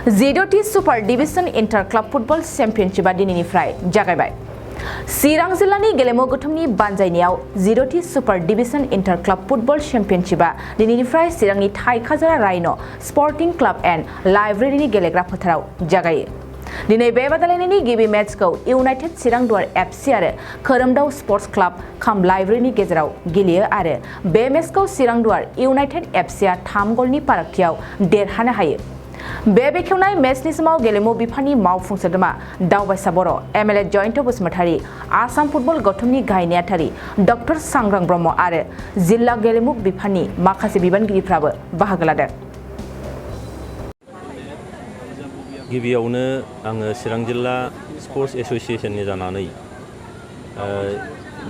G20 super division inter club football चेम्पियनशिपआ दिनैनिफ्राय जागायबाय। चिरां जिल्लानि गेलेमु गौथुमनि बानजायनायाव G20 super division inter club football चेम्पियनशिपआ दिनैनिफ्राय चिरांनि थाइखाजरा राइन' स्पर्टिं क्लाब एन्ड लाइब्रेरिनि गेलेग्रा फोथाराव जागायो। दिनै बे बादायलायनायनि गिबि मेचखौ इउनाइटेड चिरां दुवार FC आरो खोरोमदाव स्पर्ट्स क्लाब खाम लाइब्रेरिनि गेजेराव गेलेयो आरो बे मेचखौ चिरां दुवार इउनाइटेड FCआ 3 गलनि फारागथियाव देरहानो हायो। बे बेखेवनाय मेचनि समाव गेलेमु बिफाननि मावफुं सोद्रोमा दावबायसा बर', MLA जयन्त बसुमतारी, आसाम फुटबल गौथुमनि गाहाय नेहाथारि डक्टर सांग्रां ब्रह्म आरो जिल्ला गेलेमु बिफाननि माखासे बिबानगिरिफ्राबो बाहागो लादों। गिबियावनो आङो चिरां जिल्ला स्पर्ट्स एसोसिएशननि जानानै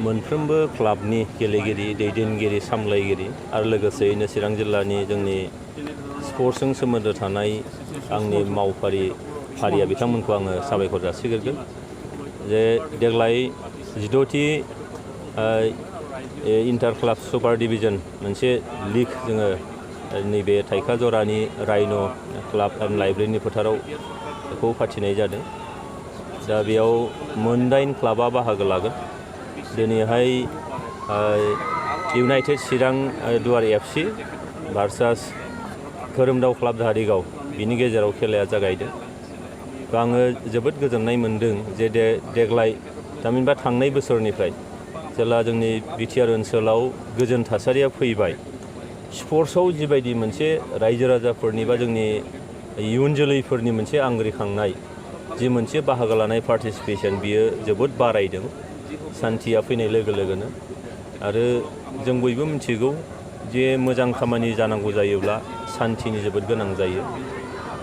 मोनफ्रोमबो क्लाबनि गेलेगिरि, दैदेनगिरि, सामलायगिरि आरो लोगोसेयैनो चिरां जिल्लानि जोंनि स्पर्ट्सजों सोमोन्दो थानाय आंनि फारिया बिथांमोनखौ आङो साबायखर जासिग्रोगोन जे देग्लाय G20 inter club super division मोनसे लीग जोङो नैबे थाइखाजरानि राइन' क्लाब एन्ड लाइब्रेरिनि फोथाराव बेखौ फाथिनाय जादों। दा बेयाव 9 क्लाबा बाहागो लागोन। दिनैहाय इउनाइटेड चिरां दुवार FC भार्सास खोरोमदाव क्लाब धारिगाव बिनि गेजेराव खेलाया जागायदों। आङो जोबोद गोजोननाय मोनदों जे देग्लाय थामहिनबा थांनाय बोसोरनिफ्राय जेला जोंनि बिटिआर ओनसोलाव गोजोन थासारिया फैबाय, स्पर्ट्सआव जिबायदि मोनसे रायजो राजाफोरनि बा जोंनि इयुन जोलैफोरनि मोनसे आंग्रिखांनाय, जि मोनसे बाहागो लानाय पार्टिसिपेशन बियो जोबोद बारायदों सान्थिया फैनाय लोगो लोगोनो। आरो जों बयबो मिथिगौ जे मोजां खामानि जानांगौ जायोब्ला सान्थिनि जोबोद गोनां जायो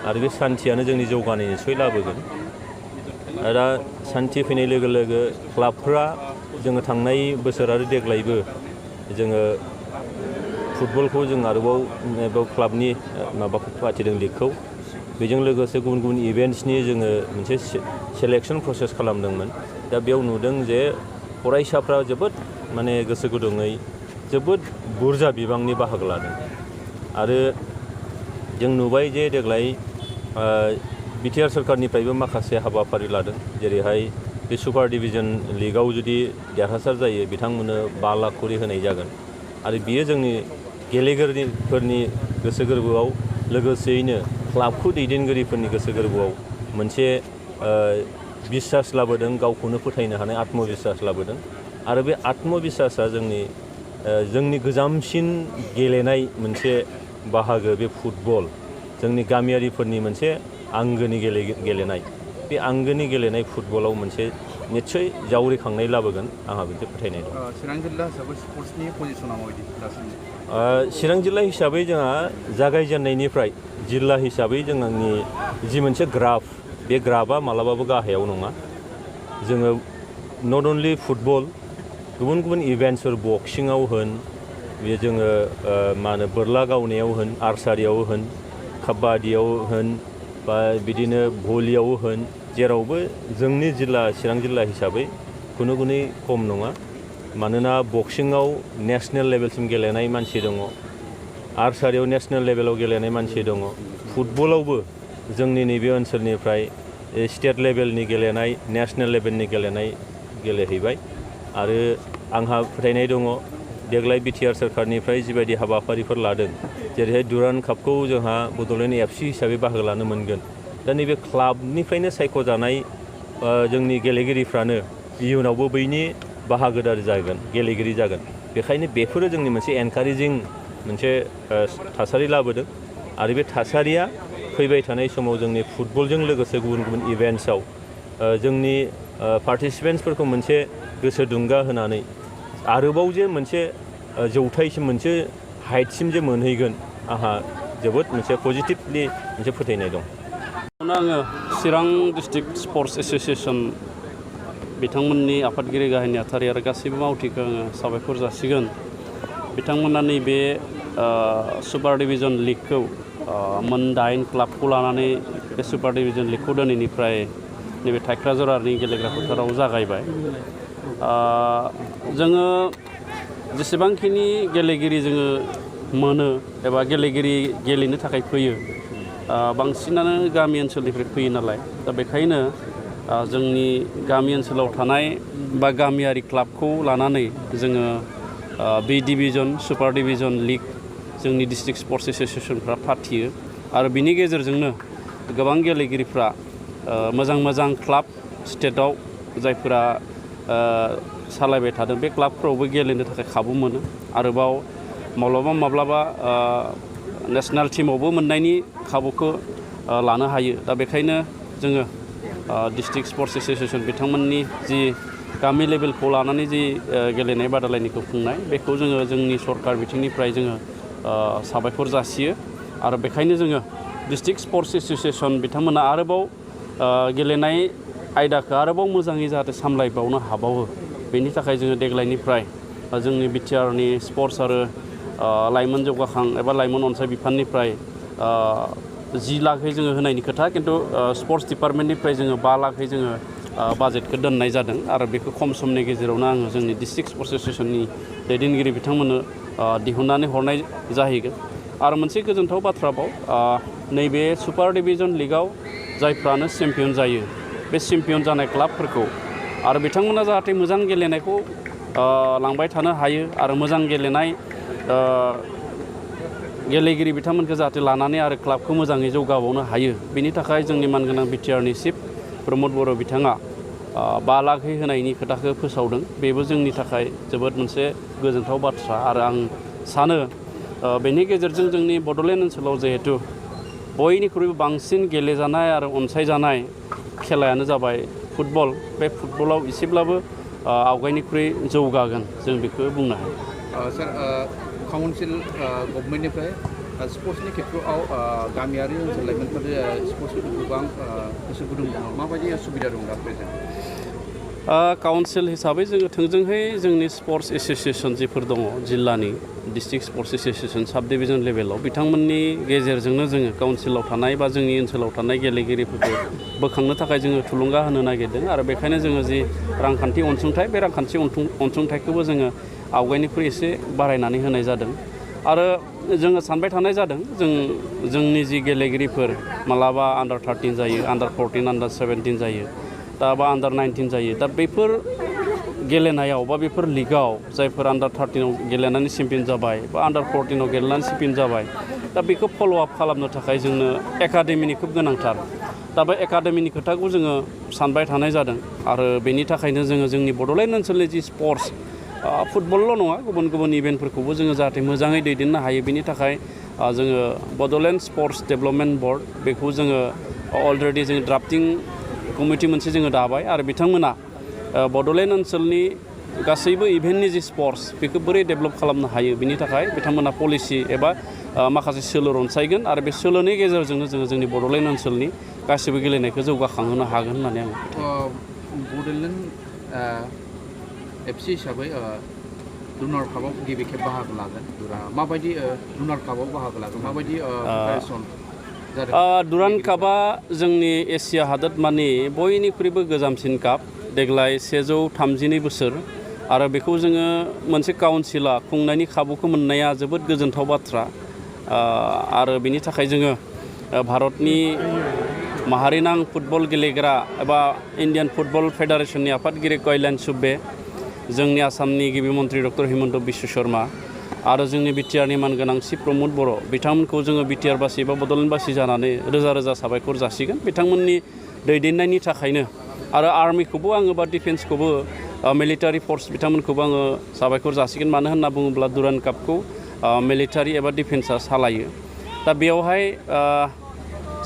आरो बे सान्थियानो जोंनि जौगानाय निसय लाबोगोन। दा सान्थि फैनाय लोगो लोगो क्लाबफ्रा जोङो थांनाय बोसोर आरो देग्लायबो जोङो फुटबलखौ जों आरोबाव क्लाबनि माबाखौ फाथिदों लिगखौ। बेजों लोगोसे गुबुन गुबुन इभेन्ट्सनि जोङो मोनसे सेलेक्शन प्रसेस खालामदोंमोन। दा बेयाव नुदों जे फरायसाफ्रा जोबोद माने गोसो गुदुङै जोबोद बुरजा बिबांनि बाहागो लादों आरो जों नुबाय जे देग्लाय बिटिआर सोरखारनिफ्रायबो माखासे हाबाफारि लादों। जेरैहाय बे सुपार डिविजन लिगआव जुदि देरहासार जायो बिथांमोननो 5 लाख खरि होनाय जागोन आरो बियो जोंनि गेलेगिरिफोरनि गोसो गोरबोआव लोगोसेयैनो क्लाबखौ दैदेनगिरिफोरनि गोसो गोरबोआव मोनसे बिसास लाबोदों, गावखौनो फोथायनो हानाय आत्मबिसास लाबोदों आरो बे आत्मबिसासा जोंनि गोजामसिन गेलेनाय मोनसे बाहागो बे फुटबल, जोंनि गामियारिफोरनि मोनसे आंगोनि गेलेनाय, बे आंगोनि गेलेनाय फुटबलाव मोनसे निस्सय जावरिखांनाय लाबोगोन आंहा मोनसे फोथायनाय दं। चिरां जिल्ला हिसाबै स्पर्ट्सनि पजिशना माबायदि दासिम? चिरां जिल्ला हिसाबै जोंहा जागायजेननायनिफ्राय जिल्ला हिसाबै जोंनि जि मोनसे ग्राफ, बे ग्राफआ मालाबाबो गाहायाव नङा। जोङो नट अनलि फुटबल, गुबुन गुबुन इभेन्ट्सफोर बक्सिङाव होन, बे जोङो मा होनो बोरला गावनायाव होन, आर्सारियाव होन, काबादियाव होन बा बिदिनो भलियाव होन, जेरावबो जोंनि जिल्ला चिरां जिल्ला हिसाबै खुनु खम नङा। मानोना बक्सिङाव नेसनेल लेभेलसिम गेलेनाय मानसि दङ, आर्सारियाव नेसनेल लेभेलाव गेलेनाय मानसि दङ, फुटबलावबो जोंनि नैबे ओनसोलनिफ्राय स्टेट लेभेलनि गेलेनाय, नेसनेल लेभेलनि गेलेनाय गेलेहैबाय आरो आंहा फोथायनाय दङ देग्लाय बिटिआर सोरखारनिफ्राय जिबायदि हाबाफारिफोर लादों, जेरैहाय दुरान्ड कापखौ जोंहा बड'लेण्ड FC हिसाबै बाहागो लानो मोनगोन। दा नैबे क्लाबनिफ्रायनो सायख'जानाय जोंनि गेलेगिरिफ्रानो इयुनावबो बैनि बाहागोदार जागोन, गेलेगिरि जागोन। बेखायनो बेफोरो जोंनि मोनसे एनकारेजिं मोनसे थासारि लाबोदों आरो बे थासारिया फैबाय थानाय समाव जोंनि फुटबलजों लोगोसे गुबुन गुबुन इभेन्ट्सआव जोंनि पार्टिसिपेन्ट्सफोरखौ मोनसे गोसो दुंगा होनानै आरोबाव जे मोनसे जौथायसिम, मोनसे हाइटसिम जे मोनहैगोन, आंहा जोबोद मोनसे पजिटिभलि मोनसे फोथायनाय दं। आङो चिरां डिस्ट्रिक्ट स्पर्ट्स एसोसिएशन बिथांमोननि आफादगिरि, गाहाय नेहाथारि आरो गासैबो मावथिखौ आङो साबायखर जासिगोन। बिथांमोना नैबे सुपार डिभिजन लिगखौ 9 क्लाबखौ लानानै बे सुपार डिभिजन लिगखौ दिनैनिफ्राय नैबे थाइखाजरानि गेलेग्रा फोथाराव जागायबाय। जोङो जेसेबांखिनि गेलेगिरि जोङो मोनो एबा गेलेगिरि गेलेनो थाखाय फैयो, बांसिनानो गामि ओनसोलनिफ्राय फैयो नालाय दा बेखायनो जोंनि गामि ओनसोलाव थानाय बा गामियारि क्लाबखौ लानानै जोङो बि डिभिजन सुपार डिभिजन लिग जोंनि डिस्ट्रिक्ट स्पर्ट्स एसोसिएशनफ्रा फाथियो आरो बिनि गेजेरजोंनो गोबां गेलेगिरिफ्रा मोजां मोजां क्लाब स्टेटआव जायफोरा सालायबाय थादों बे क्लाबफोरावबो गेलेनो थाखाय खाबु मोनो आरोबाव माब्लाबा नेशनेल टीमावबो मोननायनि खाबुखौ लानो हायो दा बेखायनो जोङो डिस्ट्रिक्ट स्पर्ट्स एसोसिएशन बिथांमोननि जि गामि लेभेलखौ लानानै जि गेलेनाय बादायलायनायखौ खुंनाय बेखौ जोङो जोंनि सरकार बिथिंनिफ्राय जोङो साबायखर जासियो आरो बेखायनो जोङो डिस्ट्रिक्ट स्पर्ट्स एसोसिएशन बिथांमोना आरोबाव गेलेनाय आयदाखौ आरोबाव मोजाङै जाहाथे सामलायबावनो हाबावो बेनि थाखाय जोङो देग्लायनिफ्राय जोंनि बिटिआरनि स्पर्ट्स आरो लाइमोन जौगाखां एबा लाइमोन अनसाय बिफाननिफ्राय 10 लाखै जोङो होनायनि खोथा खिन्थु स्पर्ट्स डिपार्टमेन्टनिफ्राय जोङो 5 लाखै जोङो बाजेटखौ दोननाय जादों आरो बेखौ खम समनि गेजेरावनो आङो जोंनि डिस्ट्रिक्ट स्पर्ट्स एसोसिएशननि दैदेनगिरि बिथांमोननो दिहुननानै हरनाय जाहैगोन आरो मोनसे गोजोनथाव बाथ्राबाव नैबे सुपार डिभिजन लिगआव जायफ्रानो चेम्पियन जायो बे चेम्पियन जानाय क्लाबफोरखौ आरो बिथांमोना जाहाथे मोजां गेलेनायखौ लांबाय थानो हायो आरो मोजां गेलेनाय गेलेगिरि बिथांमोनखौ जाहाथे लानानै आरो क्लाबखौ मोजाङै जौगाबावनो हायो बेनि थाखाय जोंनि मानगोनां बिटिआरनि चिफ प्रमद बर' बिथाङा 5 लाखै होनायनि खोथाखौ फोसावदों बेबो जोंनि थाखाय जोबोद मोनसे गोजोनथाव बाथ्रा आरो आं सानो बेनि गेजेरजों जोंनि बड'लेण्ड ओनसोलाव जिहेतु बयनिख्रुइबो बांसिन गेलेजानाय आरो अनसायजानाय खेलायानो जाबाय फुटबल बे फुटबलाव एसेब्लाबो आवगायनिख्रुइ जौगागोन जों बेखौ बुंनो हायो सार काउन्सिल गभर्नमेन्टनिफ्राय स्पर्ट्सनि खेथ्रआव गामियारि ओनसोल लाइमोनफोर स्पर्ट्सखौ गोबां गोसो गुदुं दङ माबायदि सुबिदा दं दा प्रेजेन्ट काउन्सिल हिसाबै जोङो थोंजोंहै जोंनि स्पर्ट्स एसोसिएशन जिफोर दङ जिल्लानि डिस्ट्रिक्ट स्पर्ट्स एसोसिएशन साब डिभिजन लेभेलाव बिथांमोननि गेजेरजोंनो जोङो काउन्सिलाव थानाय बा जोंनि ओनसोलाव थानाय गेलेगिरिफोरखौ बोखांनो थाखाय जोङो थुलुंगा होनो नागिरदों आरो बेखायनो जोङो जि रांखान्थि अनसुंथाइ बे रांखान्थि अनसुंथाइखौबो जोङो आवगायनिख्रुइ एसे बारायनानै होनाय जादों आरो जोङो सानबाय थानाय जादों जोंनि जि गेलेगिरिफोर मालाबा आन्डार 13 जायो आन्डार 14 आन्डार 17 जायो दा बा आन्डार 19 जायो दा बेफोर गेलेनायाव बा बेफोर लिगाव जायफोर आन्डार 13आव गेलेनानै चेम्पियन जाबाय बा आन्डार 14आव गेलेनानै चेम्पियन जाबाय दा बेखौ फल' आप खालामनो थाखाय जोंनो एकाडेमिनि खोब गोनांथार दा बे एकाडेमिनि खोथाखौ जोङो सानबाय थानाय जादों आरो बेनि थाखायनो जोङो जोंनि बड'लेण्ड ओनसोलनि जि स्पर्ट्स फुटबलल' नङा गुबुन इभेन्टफोरखौबो जोङो जाहाथे मोजाङै दैदेननो हायो बेनि थाखाय जोङो बड'लेण्ड स्पर्ट्स डेभेलपमेन्ट बर्ड बेखौ जोङो अलरेडि जोङो ड्राफ्टिं कमिटि मोनसे जोङो दाबाय आरो बिथांमोना बड'लेण्ड ओनसोलनि गासैबो इभेन्टनि जि स्पर्ट्स बेखौ बोरै डेभेलप खालामनो हायो बिनि थाखाय बिथांमोना पलिसि एबा माखासे सोलो रनसायगोन आरो बे सोलोनि गेजेरजोंनो जोङो जोंनि बड'लेण्ड ओनसोलनि गासैबो गेलेनायखौ जौगाखांहोनो हागोन होननानै आं बड'लेण्ड एफसि हिसाबै लुनार कापआव गिबि खेब बाहागो लागोन माबायदि लुनार कापआव बाहागो लागोन माबायदि प्रिपारेसन डुरान्ड कापआ जोंनि एसिया हादोरमानि बयनिख्रुइबो गोजामसिन काप देग्लाय 132 बोसोर आरो बेखौ जोङो मोनसे काउन्सिला खुंनायनि खाबुखौ मोननाया जोबोद गोजोनथाव बाथ्रा आरो बेनि थाखाय जोङो भारतनि माहारिनां फुटबल गेलेग्रा एबा इन्डियान फुटबल फेडारेशननि आफादगिरि कल्याण सुब्बे जोंनि आसामनि गिबि मन्त्रि डक्टर हिमन्त बिश्व शर्मा आरो जोंनि बिटिआरनि मानगोनां चिफ प्रमद बर' बिथांमोनखौ जोङो बिटिआरबासि एबा बड'लेण्डबासि जानानै रोजा रोजा साबायखर जासिगोन बिथांमोननि दैदेननायनि थाखायनो आरो आर्मिखौबो आङो बा डिफेन्सखौबो मिलिटारि फर्स बिथांमोनखौबो आङो साबायखर जासिगोन मानो होनना बुङोब्ला डुरान्ड कापखौ मिलिटारि एबा डिफेन्सआ सालायो दा बेयावहाय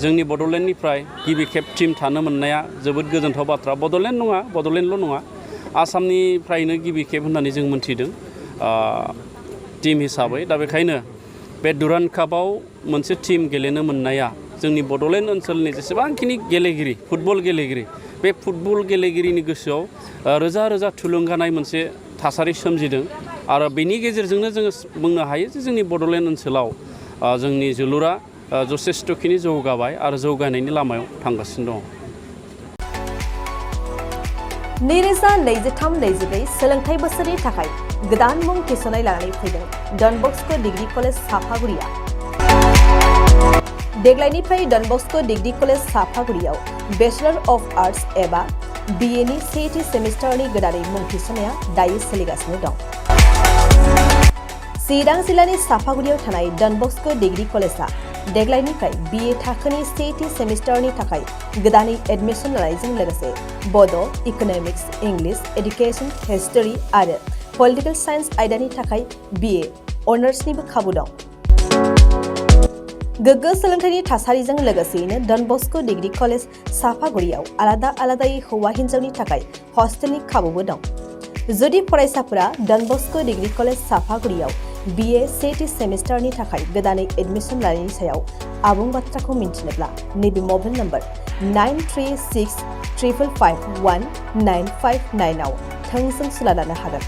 जोंनि बड'लेण्डनिफ्राय गिबि खेब टिम थानो मोननाया जोबोद गोजोनथाव बाथ्रा बड'लेण्डल' नङा आसामनिफ्रायनो गिबि खेब होननानै जों मोनथिदों टिम हिसाबै दा बेखायनो बे डुरान्ड कापआव मोनसे टिम गेलेनो मोननाया जोंनि बड'लेण्ड ओनसोलनि जेसेबांखिनि गेलेगिरि फुटबल गेलेगिरि बे फुटबल गेलेगिरिनि गोसोआव रोजा रोजा थुलुंगानाय मोनसे थासारि सोमजिदों आरो बेनि गेजेरजोंनो जोङो बुंनो हायो जे जोंनि बड'लेण्ड ओनसोलाव जोंनि जोलुरा जथेस्थ'खिनि जौगाबाय आरो जौगानायनि लामायाव थांगासिनो दङ 2023-24 सोलोंथाइ बोसोरनि थाखाय गोदान मुं थिसननाय लानानै फैदों डन बस्क' डिग्री कलेज साफागुरिया देग्लायनिफ्राय डन बस्क' डिग्री कलेज साफागुरियाव बेचलर अफ आर्ट्स एबा BA नि सेथि सेमिस्टारनि गोदानै मुं थिसननाया दायो सोलिगासिनो दं। चिरां जिल्लानि साफागुरियाव थानाय डन बस्क' डिग्री कलेजआ देग्लायनिफ्राय BA थाखोनि सेथि सेमिस्टारनि थाखाय गोदानै एडमिशन लानायजों लोगोसे बड', इक'नमिक्स, इंलिश, एडुकेशन, हिस्टरी आरो पलिटिकल साइन्स आयदानि थाखाय BA अनार्सनिबो खाबु दं। गोग्गो सोलोंथाइनि थासारिजों लोगोसेयैनो डन बस्क' डिग्री कलेज साफागुरियाव आलादा आलादायै हौवा हिन्जावनि थाखाय हस्टेलनि खाबुबो दं। जुदि फरायसाफोरा डन बस्क' डिग्री कलेज साफागुरियाव BA सेथि सेमिस्टारनि थाखाय गोदानै एडमिशन लानायनि सायाव आबुं बाथ्राखौ मिन्थिनोब्ला नैबे मबाइल नम्बर 9365551959 आव थोंजों सुला लानो हागोन।